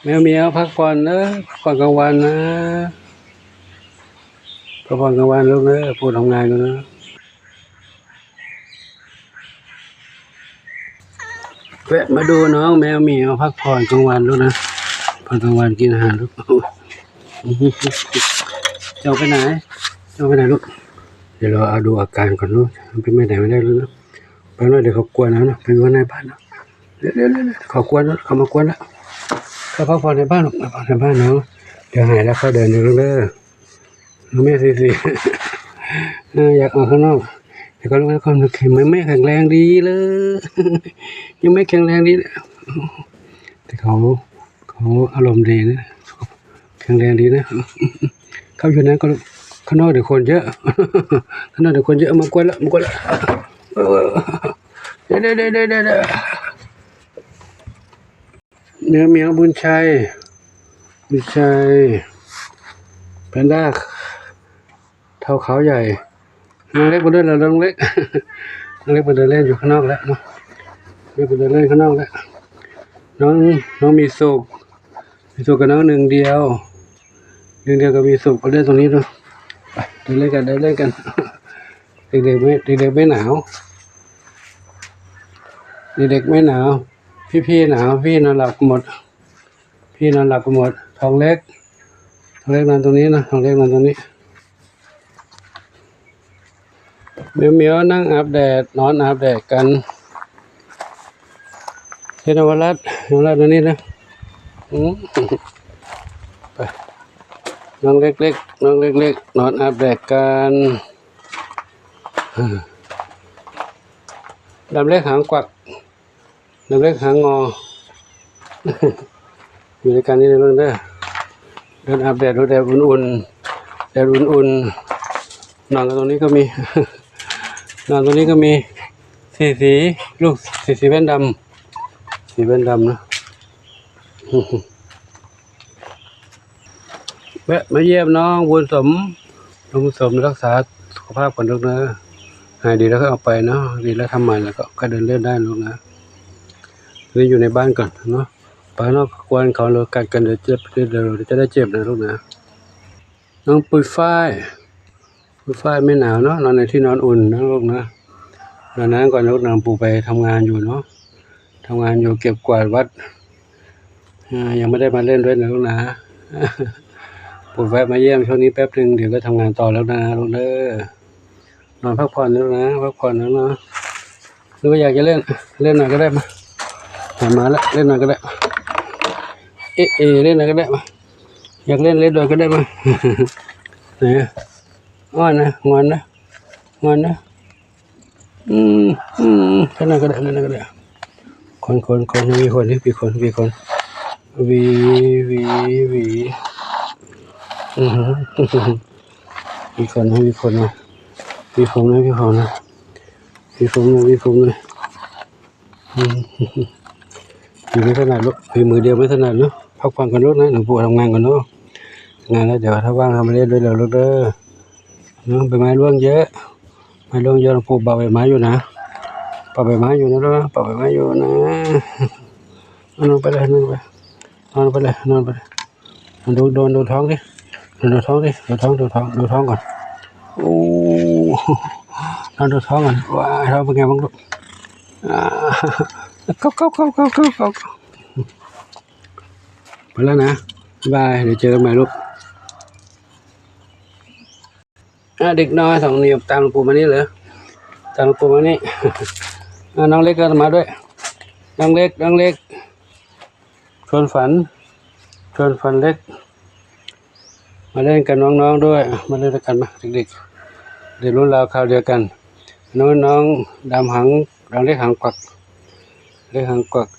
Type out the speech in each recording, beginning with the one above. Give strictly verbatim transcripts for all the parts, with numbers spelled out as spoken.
แมวเหมียวพักผ่อนนะ พักผ่อนกลางวันนะ พักผ่อนกลางวันลูกนะ ปู่ทำงานอยู่นะ แวะมาดูน้องแมวเหมียวพักผ่อนกลางวันลูกนะ พักกลางวันกินอาหารลูก จะออกไปไหน จะออกไปไหนลูก เดี๋ยวเราเอาดูอาการก่อนลูก มันเป็นไปไหนไม่ได้ลูกนะ ไปหน่อยเดี๋ยวเขากวนเอานะ ไปนอนในบ้านนะ เร็วๆๆๆ เขากวนแล้ว เขามากวนแล้ว เขาพักผ่อนในบ้านลูก พักผ่อนในบ้านเนาะ เดี๋ยวหายแล้วเขาเดินเองเด้อ น้องแม่สี่สี่ เออ อยากออกข้างนอก เดี๋ยวก็รู้ว่าความรู้สึกมันไม่แข็งแรงดีเลย ยังไม่แข็งแรงดีเลย แต่เขา เขาอารมณ์ดีนะ แข็งแรงดีนะ เขาอยู่นั้นก็ ข้างนอกเดี๋ยวคนเยอะ ข้างนอกเดี๋ยวคนเยอะ มากวนละ มากวนละ เออ เดี๋ยว เดี๋ยว เดี๋ยว เดี๋ยว เดี๋ยว เนื้อเหมียวบุญชัย บุญชัย แพนด้า เทาขาวใหญ่ น้องเล็กมาด้วยเหรอ น้องเล็ก น้องเล็กมาเดินเล่นอยู่ข้างนอกแล้วเนาะ เล็กมาเดินเล่นข้างนอกแล้ว น้อง น้องมีสุข มีสุขกับน้องหนึ่งเดียว หนึ่งเดียวกับมีสุขมาเล่นตรงนี้เนาะ ไป เดินเล่นกัน เดินเล่นกัน เด็กๆไม่ เด็กๆไม่หนาว เด็กๆไม่หนาว พี่ๆหนาว พี่นอนหลับกันหมด พี่นอนหลับกันหมด ทองเล็ก ทองเล็กนอนตรงนี้นะ ทองเล็กนอนตรงนี้ เหมียวๆนั่งอาบแดด นอนอาบแดดกัน เทพนวรัตน์ นวรัตน์นอนนี่นะ อืม ไป น้องเล็กๆ น้องเล็กๆ นอนอาบแดดกัน ดำเล็กหางกวัก ดำเล็กหางงอ อยู่ด้วยกันนี่เด้อ เดินอาบแดดดูแดดอุ่นๆ แดดอุ่นๆ นอนกันตรงนี้ก็มี นอนตรงนี้ก็มี สีสี ลูกสีสีแว่นดำ สีแว่นดำนะ แวะมาเยี่ยมน้องบุญสม น้องบุญสมรักษาสุขภาพก่อนลูกนะ หายดีแล้วก็เอาไปเนาะ ดีแล้วทำใหม่แล้วก็ ก็เดินเล่นได้ลูกนะ นี่อยู่ในบ้านก่อนเนาะ ไปข้างนอกกวนเขาเลยกัดกัน เดี๋ยวเจ็บ เดี๋ยวจะได้เจ็บนะลูกนะ น้องปุยฝ้าย ปุยฝ้ายไม่หนาวเนาะ นอนในที่นอนอุ่นนะลูกนะ นอนนั้นก่อนลูกนะ ปู่ไปทำงานอยู่เนาะ ทำงานอยู่เก็บกวาดวัด อ่า ยังไม่ได้มาเล่นด้วยนะลูกนะ ปู่แวะมาเยี่ยมช่วงนี้แป๊บนึง เดี๋ยวก็ทำงานต่อแล้วนะลูกเด้อ นอนพักผ่อนแล้วนะ พักผ่อนแล้วนะ หรือว่าอยากจะเล่น เล่นหน่อยก็ได้มา มาแล้ว เล่นหน่อยก็ได้ เอะเอะ เล่นหน่อยก็ได้มา อยากเล่น เล่นหน่อยก็ได้มา ไหนอะ อ้อนนะ งอนนะ งอนนะ อืม อืม เล่นหน่อยก็ได้ เล่นหน่อยก็ได้ คน คน คน มีคน มีคน มีคน หวี หวี หวี อือหือ หวีขนนะ หวีขนนะ หวีผมนะ หวีผมนะ หวีผมนะ หวีผมนะ อืม หวีไม่ถนัดลูก หวีมือเดียวไม่ถนัดเนอะ พักผ่อนกันลูกนะ หลวงปู่ทำงานก่อนเนาะ งานแล้วเดี๋ยวถ้าว่างทำมาเล่นด้วยเราลูกเด้อ เนาะ ใบไม้ร่วงเยอะ ไม้ร่วงเยอะ หลวงปู่เป่าใบไม้อยู่นะ เป่าใบไม้อยู่นะลูกนะ เป่าใบไม้อยู่นะ นอนไปเลย นอนไป นอนไปเลย นอนไปเลย ดู โดน ดูท้องดิ ดู ดูท้องดิ ดูท้อง ดูท้อง ดูท้องก่อน โอ้ นอนดูท้องก่อน ว้าย ท้องเป็นไงบ้างลูก อ่า เก้า เก้า เก้า ไปแล้วนะ บ๊ายบาย เดี๋ยวเจอกันใหม่ลูก อ่ะ เด็กน้อยสองหนีบตามหลวงปู่มานี่เลย ตามหลวงปู่มานี่ อ่ะ น้องเล็กก็มาด้วย น้องเล็ก น้องเล็ก ชวนฝัน ชวนฝันเล็ก มาเล่นกับน้องๆด้วย มาเล่นด้วยกันมา เด็กๆ เด็กรุ่นราวคราวเดียวกัน น้องๆ ดำหาง ดำเล็กหางกวัก เล็กหางกวัก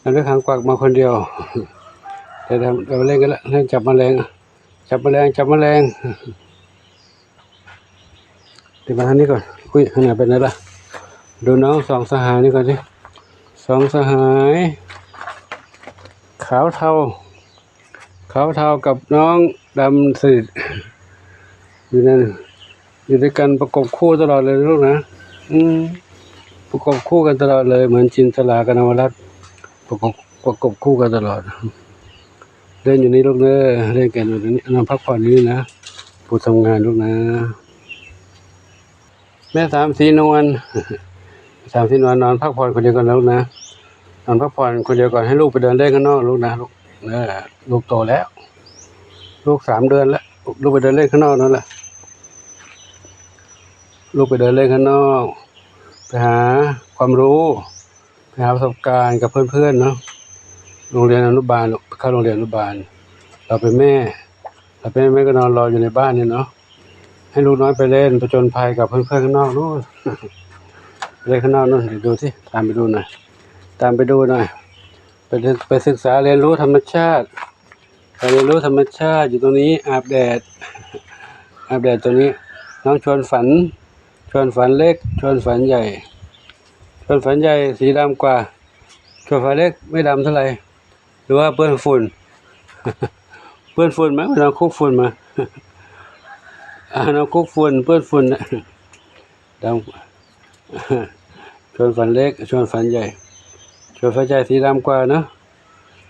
ดำเล็กหางกวักมาคนเดียว เดี๋ยว เดี๋ยวมาเล่นกันละ เล่นจับแมลง จับแมลง จับแมลง เดี๋ยวมาทางนี้ก่อน อุ้ย ทางไหนไปไหนล่ะ ดูน้องสองสหายนี่ก่อนสิ สองสหาย ขาวเทา ขาวเทากับน้องดำสนิท อยู่นั่น อยู่ด้วยกันประกบคู่ตลอดเลยลูกนะ อืม ประกบคู่กันตลอดเลย เหมือนจินตลากับนวรัตน์ ประกบ ประกบคู่กันตลอด เล่นอยู่นี่ลูกเด้อ เล่นกันอยู่ตรงนี้ นอนพักผ่อนอยู่นี่นะ ปู่ทำงานลูกนะ แม่สามสีนวล สามสีนวลนอนพักผ่อนคนเดียวก่อนนะลูกนะ นอนพักผ่อนคนเดียวก่อน ให้ลูกไปเดินเล่นข้างนอกลูกนะลูก เออ ลูกโตแล้ว ลูกสามเดือนแล้ว ลูกไปเดินเล่นข้างนอกนั่นแหละ ลูกไปเดินเล่นข้างนอก ไปหาความรู้ ไปหาประสบการณ์กับเพื่อนๆเนาะ โรงเรียนอนุบาล เข้าโรงเรียนอนุบาล เราเป็นแม่ เราเป็นแม่ก็นอนรออยู่ในบ้านเนี่ยเนาะ ให้ลูกน้อยไปเล่นผจญภัยกับเพื่อนๆข้างนอกนู่น ไปเล่นข้างนอกนู่น เดี๋ยวดูสิ ตามไปดูหน่อย ตามไปดูหน่อย ไปเดิน ไปศึกษาเรียนรู้ธรรมชาติ ไปเรียนรู้ธรรมชาติอยู่ตรงนี้ อาบแดด อาบแดดตรงนี้ น้องชวนฝัน ชวนฝันเล็ก ชวนฝันใหญ่ ชวนฝันใหญ่สีดำกว่า ชวนฝันเล็กไม่ดำเท่าไหร่ หรือว่าเปื้อนฝุ่น เปื้อนฝุ่นไหม น้องคุกฝุ่นมา อ่า น้องคุกฝุ่น เปื้อนฝุ่นนะ ดำ ชวนฝันเล็ก ชวนฝันใหญ่ ชวนฝันใหญ่สีดำกว่าเนอะ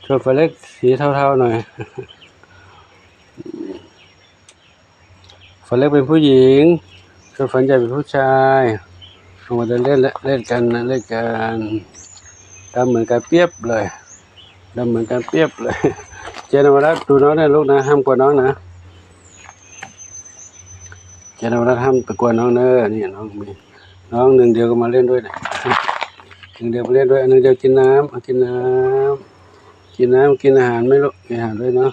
ชวนฝันเล็กสีเทาๆหน่อย ฝันเล็กเป็นผู้หญิง ชวนฝันใหญ่เป็นผู้ชาย ลงมาเดินเล่นและเล่นกันนะ เล่นกัน ดำเหมือนกันเปียบเลย ดำเหมือนกันเปียบเลย เจนนวรัตน์ดูน้องนะลูกนะ ห้ามกวนน้องนะ เจนนวรัตน์ห้ามไปกวนน้องเนอะ นี่น้องมี น้องหนึ่งเดียวก็มาเล่นด้วยนะ หนึ่งเดียวมาเล่นด้วย อันหนึ่งเดียวกินน้ำ เอากินน้ำ กินน้ำ กินอาหารไหมลูก กินอาหารด้วยเนาะ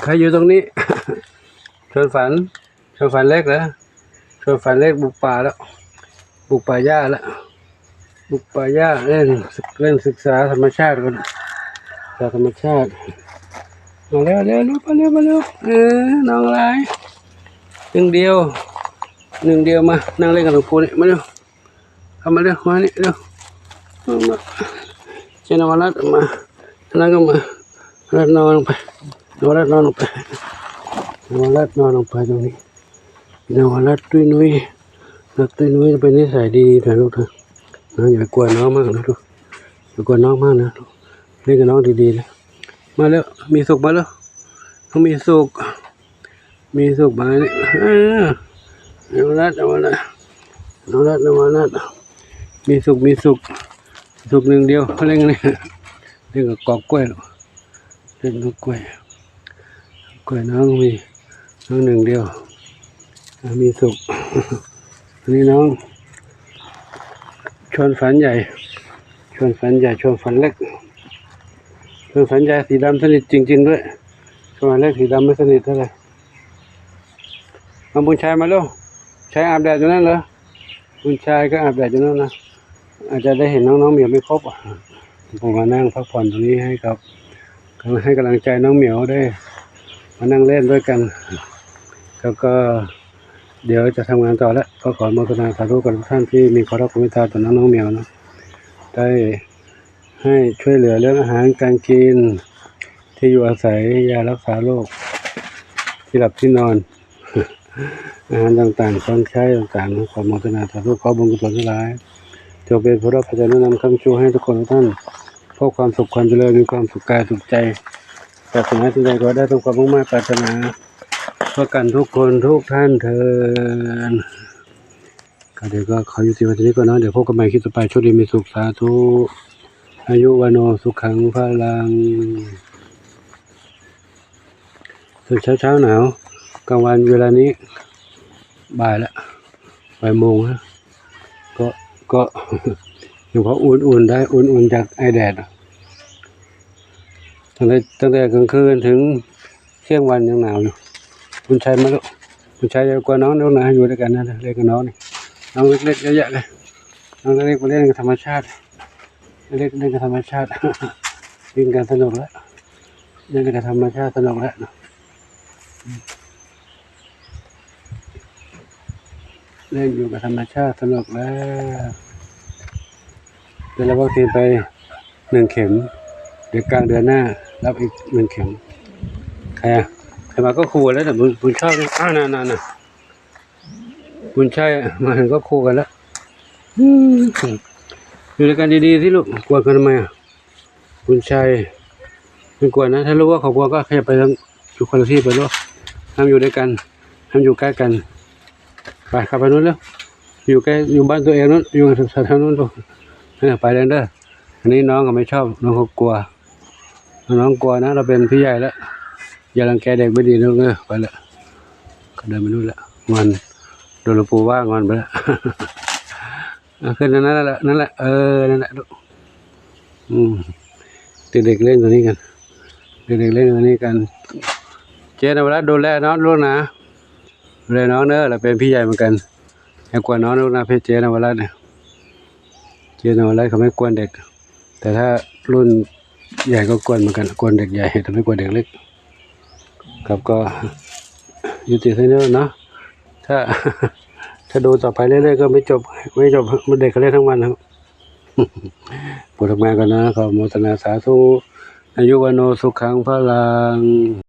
ใครอยู่ตรงนี้ ชวนฝัน ชวนฝันเล็กเหรอ ชวนฝันเล็กบุกป่าแล้ว บุกป่าหญ้าแล้ว บุกป่าหญ้า เล่น เล่นศึกษาธรรมชาติกัน ศึกษาธรรมชาติ มาเร็ว เร็ว เร็ว มาเร็ว มาเร็ว เออ น้องอะไร หนึ่งเดียว หนึ่งเดียวมา นั่งเล่นกับหลวงปู่นี่ มาเร็ว เข้ามาเร็ว มานี่เร็ว มา มา เจนนวรัตน์มา นั่งก็มา รัตน์นอนลงไป นวรัตน์นอนลงไป นวรัตน์นอนลงไปตรงนี้ นวรัตน์ตุ้ยนุ้ย รัตน์ตุ้ยนุ้ยเป็นนิสัยดีๆนะลูกนะ นะ อย่าไปกวนน้องมากนะลูก อย่าไปกวนน้องมากนะลูก เล่นกับน้องดีๆนะ มาแล้ว มีสุขมาแล้ว น้องมีสุข มีสุขมาเนี่ย เออ นวรัตน์ นวรัตน์ นวรัตน์ นวรัตน์ มีสุข มีสุข สุขหนึ่งเดียว เล่นเนี่ย เล่นกับกอกกล้วย เล่นกับกล้วย กล้วยน้องมี น้องหนึ่งเดียว มีสุข อันนี้น้อง ชวนฝันใหญ่ ชวนฝันใหญ่ ชวนฝันเล็ก ชวนฝันใหญ่สีดำสนิทจริงๆด้วย ชวนฝันเล็กสีดำไม่สนิทเท่าไหร่ เอาบุญชัยมาลูก ชัยอาบแดดอยู่นั่นเหรอ บุญชัยก็อาบแดดอยู่นั่นนะ อาจจะได้เห็นน้องๆเหมียวไม่ครบอ่ะ ผมมานั่งพักผ่อนตรงนี้ให้ครับ ให้กำลังใจน้องเหมียวได้ มานั่งเล่นด้วยกัน แล้วก็เดี๋ยวจะทำงานต่อแล้ว ก็ขออนุโมทนาสาธุกับทุกท่านที่มีความรักความเมตตาต่อน้องๆเหมียวนะ ได้ให้ช่วยเหลือเรื่องอาหารการกิน ที่อยู่อาศัย ยารักษาโรค ที่หลับที่นอน อาหารต่างๆ เครื่องใช้ต่างๆ ขออนุโมทนาสาธุ ขอบุญกุศลทั้งหลาย จงเป็นผู้รับพระเจ้านุนำค้ำชูให้ทุกคนทุกท่าน พบความสุขความเจริญ มีความสุขกายสุขใจ ปรารถนาสิ่งใดก็ได้สมความมุ่งมา่ปรารถนา เพื่อกันทุกคนทุกท่านเทอญ ก็เดี๋ยวก็ขอยุติไว้เท่านี้ก่อนเนาะ เดี๋ยวพบกันใหม่คลิปต่อไป โชคดีมีสุข สาธุ อายุวัณโณ สุขัง พลัง ส่วนเช้าๆหนาว กลางวันเวลานี้ บ่ายละ บ่ายโมงฮะ ก็ ก็ ยังพออุ่นๆได้ อุ่นๆจากไอแดดอะ ตั้งแต่ ตั้งแต่กลางคืนถึงเที่ยงวันยังหนาวอยู่ บุญชัยมาลูก บุญชัยอย่ากลัวน้องลูกนะ อยู่ด้วยกันนะ เล่นกับน้องนี่ น้องเล็กๆเยอะแยะเลย น้องเล็กๆมาเล่นกับธรรมชาติ เล่น เล่นกับธรรมชาติ เล่นกันสนุกแล้ว เล่นกับธรรมชาติสนุกแล้ว เล่นอยู่กับธรรมชาติสนุกแล้ว เดี๋ยวรับวัคซีนไปหนึ่งเข็ม เดี๋ยวกลางเดือนหน้า รับอีกหนึ่งเข็ม ใครอะ ใครมาก็ครูแล้ว แต่บุญ บุญชอบเนี่ย อ้าว นั่นๆๆ คุณชัยมาถึงก็คู่กันแล้ว อืม อยู่ด้วยกันดีๆสิลูก กวนกันทำไมอ่ะ คุณชัย ไม่กวนนะ ถ้ารู้ว่าเขากลัวก็ขยับไปทาง อยู่คนละที่ไปลูก ห้ามอยู่ด้วยกัน ห้ามอยู่ใกล้กัน ไป เข้าไปนู้นแล้ว อยู่ใกล้ อยู่บ้านตัวเองนู้น อยู่แถวๆนู้นลูก เออ ไปแล้วเด้อ อันนี้น้องเขาไม่ชอบ น้องเขากลัว น้องกลัวนะ เราเป็นพี่ใหญ่แล้ว อย่ารังแกเด็กไม่ดีลูกเด้อ ไปละ เขาเดินไปนู่นละ งอน โดนหลวงปู่ว่างอนไปละ อ่ะ ขึ้นนั่นแหละ นั่นแหละ เออ นั่นแหละลูก อืม เด็กๆเล่นตัวนี้กัน เด็กๆเล่นตัวนี้กัน เจ๊นวรัตน์ดูแลน้องลูกนะ ดูแลน้องเนอะ เราเป็นพี่ใหญ่เหมือนกัน อย่ากวนน้องลูกนะ พี่เจ๊นวรัตน์เนี่ย เจ๊นวรัตน์เขาไม่กวนเด็ก แต่ถ้ารุ่นใหญ่ก็กวนเหมือนกัน กวนเด็กใหญ่ แต่ไม่กวนเด็กเล็ก ครับ ก็ยุติเท่านี้เนาะ ถ้า ถ้าดูต่อไปเรื่อยๆก็ไม่จบ ไม่จบ เด็กก็เล่นทั้งวันครับ ผมทำงานก่อนนะ ขออนุโมทนาสาธุ อายุวัณโณสุขังพลัง